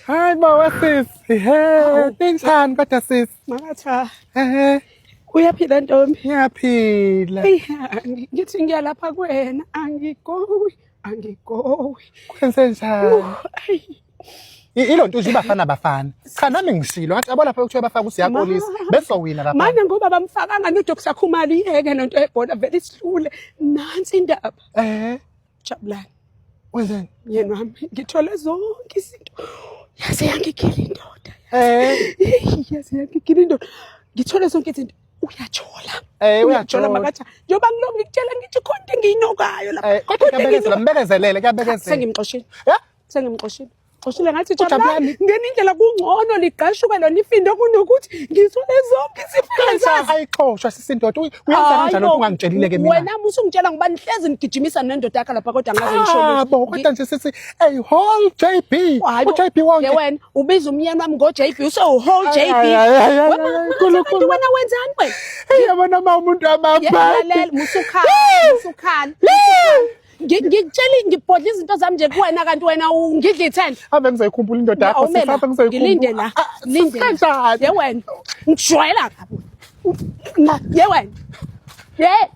Hayi bo wesisi. He, ninjani kodwa sisi? Makatha. Ehe. Uyaphila ntombi? Ngiyaphila. Eyi, ngithi ngiyalapha kuwena angigowi, angigowi. Kwenze njani? Ayi. Ilo nto nje ibafana bafana. Cha nami ngishilo ngathi yabo lapha kuthiwa bafaka usiyakolisa besowina lapha. Manje ngoba bamfakanga noDr Khumalo iyeke lento yebhola vele isihlule. Nansi indaba. Eh. Jabulani. Wenzeni? Myeni wami ngithole zonke izinto. Yaze yangigila indoda. Eh. Yaze yangigila indoda. Ngithole zonke izinto. Uyajola. Eh Uyajola uyajola makathi. Njengoba ngilokhu ngikutshela ngithi khona into engiyinokayo lapha. Eh kodwa kuyabekezela mbekezelele kuyabekezela. Sengimxoshile. Yeah. Sengimxoshile. Xoshile ngathi Ujabulani. Jabulani ngena indlela kungcono ligqashuke lona ifindo kunokuthi ngithole zonke izifindo zazi. Ayixoshwa sisindoda uyenza kanjani lokhu ungangitshelile ke mina. Wena musu ungitshela ngoba nihlezi nigijimisa nendoda yakho lapha kodwa ngaze ngisho Ah bo kodwa nje sithi a whole JB. Hayi bo, U JB wonke. Ye wena ubiza umyeni wami ngo JB usewu whole Ay, JB. ay, ay, ay, ay, Wena ay, Nkulunkulu. wena wenzani wena? Hey yabona uma umuntu amabhadi. Lalela musukhala musukhala. Ngikutshela ngibhodla izinto zami nje kuwena kanti wena ungidla ithende. Ave ngizoyikhumbula indoda yakho Awumele sisi ave ngilinde ngizoyikhumbula. la. Ah, Linde. la. Kanjani? Ye wena. Ngijwayela kabi. Ye wena. Ye.